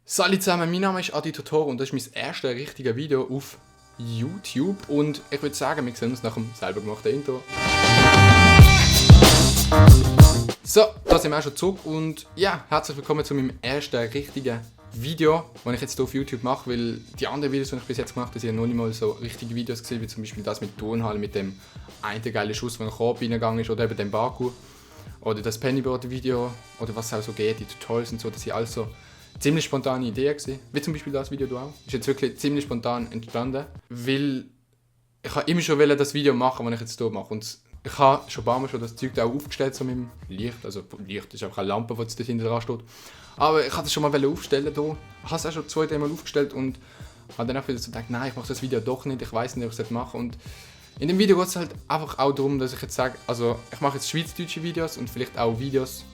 Salut zusammen, mein Name ist Adi Totoro und das ist mein erstes richtiges Video auf YouTube und ich würde sagen, wir sehen uns nach dem selber gemachten Intro. So, da sind wir auch schon zurück und ja, herzlich willkommen zu meinem ersten richtigen Video, das ich jetzt hier auf YouTube mache, weil die anderen Videos, die ich bis jetzt gemacht habe, sind ja noch nicht mal so richtige Videos gewesen, wie zum Beispiel das mit Turnhalle, mit dem einen geilen Schuss, der in den Korb reingegangen ist, oder eben dem Baku, oder das Pennyboard-Video, oder was es auch so geht, die Tutorials und so, das sind alles so ziemlich spontane Ideen gewesen, wie zum Beispiel das Video hier auch. Ist jetzt wirklich ziemlich spontan entstanden, weil ich immer schon das Video machen, das ich jetzt hier mache. Und ich habe schon ein paar Mal das Zeug da auch aufgestellt, so mit dem Licht. Also Licht ist einfach eine Lampe, die jetzt hinter dran steht. Aber ich habe das schon mal aufstellen hier. Ich habe es auch schon 2-3 Mal aufgestellt und habe dann auch wieder so gedacht, nein, ich mache das Video doch nicht, ich weiß nicht, ob ich es machen soll. Und in dem Video geht es halt einfach auch darum, dass ich jetzt sage, also ich mache jetzt schweizerdeutsche Videos und vielleicht auch Videos,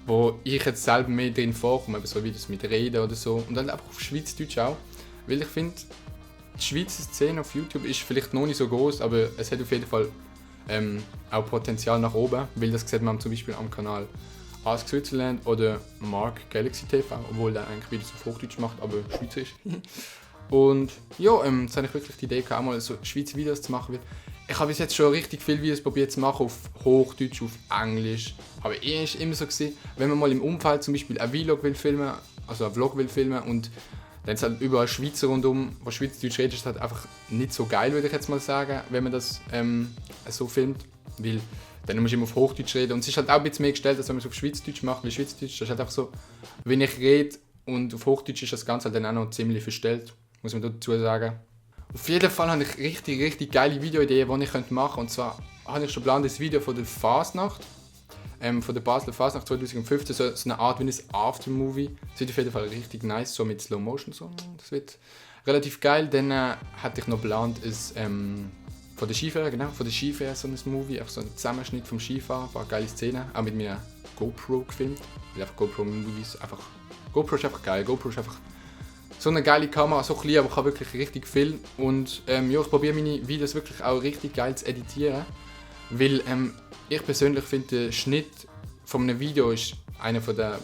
wo ich jetzt selber mehr drin vorkomme, so Videos mit Reden oder so. Und dann einfach auf Schweizerdeutsch auch. Weil ich finde, die Schweizer Szene auf YouTube ist vielleicht noch nicht so groß, aber es hat auf jeden Fall auch Potenzial nach oben. Weil das sieht man zum Beispiel am Kanal Ask Switzerland oder Mark Galaxy TV, obwohl der eigentlich Videos auf Hochdeutsch macht, aber Schweizerisch. Und ja, jetzt habe ich wirklich die Idee, auch mal so Schweizer Videos zu machen. Weil ich habe bis jetzt schon richtig viele Videos probiert zu machen, auf Hochdeutsch, auf Englisch. Aber es war immer so gewesen, wenn man mal im Umfeld zum Beispiel ein Vlog will filmen, also ein Vlog will filmen und dann ist halt überall Schweizer rundum, wo Schweizerdeutsch redet, ist halt einfach nicht so geil, würde ich jetzt mal sagen, wenn man das so filmt. Weil dann muss ich immer auf Hochdeutsch reden und es ist halt auch ein bisschen mehr gestellt, als wenn man es auf Schweizerdeutsch macht, weil Schweizerdeutsch ist halt einfach so, wenn ich rede und auf Hochdeutsch ist das Ganze halt dann auch noch ziemlich verstellt, muss man dazu sagen. Auf jeden Fall habe ich richtig geile Videoideen, die ich machen könnte. Und zwar habe ich schon geplant, das Video von der Fasnacht, von der Basler Fasnacht 2015, so eine Art wie ein Aftermovie. Das wird auf jeden Fall richtig nice, so mit Slow Motion. So. Das wird relativ geil. Dann hatte ich noch geplant, von der Skifahrer, genau, von der Skifahrer so ein Movie, einfach so ein Zusammenschnitt vom Skifahren, ein paar geile Szenen, auch mit meiner GoPro gefilmt. Weil einfach GoPro-Movies einfach, GoPro ist einfach geil, GoPro ist einfach so eine geile Kamera, so klein, aber kann wirklich richtig viel. Und ja, ich probiere meine Videos wirklich auch richtig geil zu editieren. Weil ich persönlich finde, der Schnitt von einem Video ist einer von der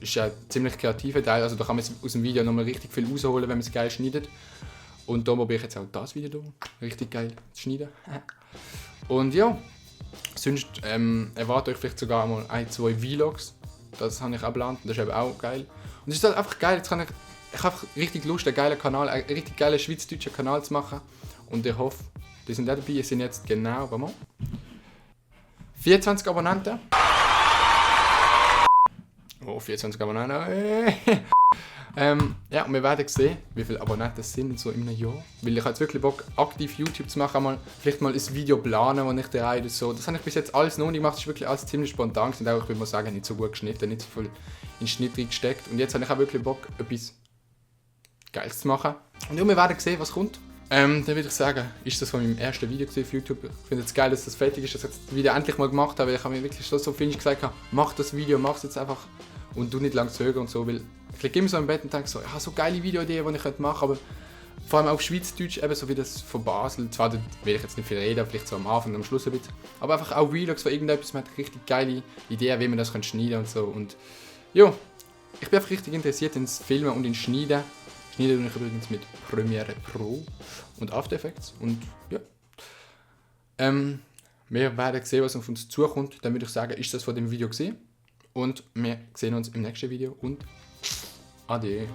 ist ja ein ziemlich kreativer Teil. Also da kann man aus dem Video nochmal richtig viel rausholen, wenn man es geil schneidet. Und da probiere ich jetzt auch das Video richtig geil zu schneiden. Und ja, sonst erwarte ich vielleicht sogar mal 1-2 Vlogs. Das habe ich auch geplant, das ist eben auch geil. Und es ist halt einfach geil, jetzt kann ich habe richtig Lust, einen richtig geilen schweizerdeutschen Kanal zu machen. Und ich hoffe, die sind auch dabei. Es sind jetzt genau, 24 Abonnenten. Oh, 24 Abonnenten. Ja, und wir werden sehen, wie viele Abonnenten es sind so in einem Jahr. Weil ich habe jetzt wirklich Bock, aktiv YouTube zu machen, vielleicht mal ein Video planen, das ich da so. Das habe ich bis jetzt alles noch nicht gemacht, das ist wirklich alles ziemlich spontan. Und auch, ich würde mal sagen, nicht so gut geschnitten, nicht so viel in den Schnitt reingesteckt. Und jetzt habe ich auch wirklich Bock, etwas Geiles zu machen. Und ja, wir werden sehen, was kommt. Dann würde ich sagen, ist das von meinem ersten Video auf YouTube. Ich finde es geil, dass das fertig ist, dass ich das Video endlich mal gemacht habe, weil ich habe mir wirklich so viel gesagt habe, mach das Video, mach es jetzt einfach und du nicht lange zögern und so, weil ich liege immer so im Bett und denke so, ich habe so geile Videoideen, die ich machen könnte, aber vor allem auf Schweizerdeutsch, eben so wie das von Basel, zwar will ich jetzt nicht viel reden, vielleicht so am Anfang und am Schluss ein bisschen, aber einfach auch Vlogs von irgendetwas, man hat richtig geile Ideen, wie man das schneiden kann und so und ja, ich bin einfach richtig interessiert ins Filmen und ins Schneiden. Schneide ich übrigens mit Premiere Pro und After Effects und ja. Wir werden sehen, was auf uns zukommt. Dann würde ich sagen, ist das von dem Video gesehen. Und wir sehen uns im nächsten Video und Ade.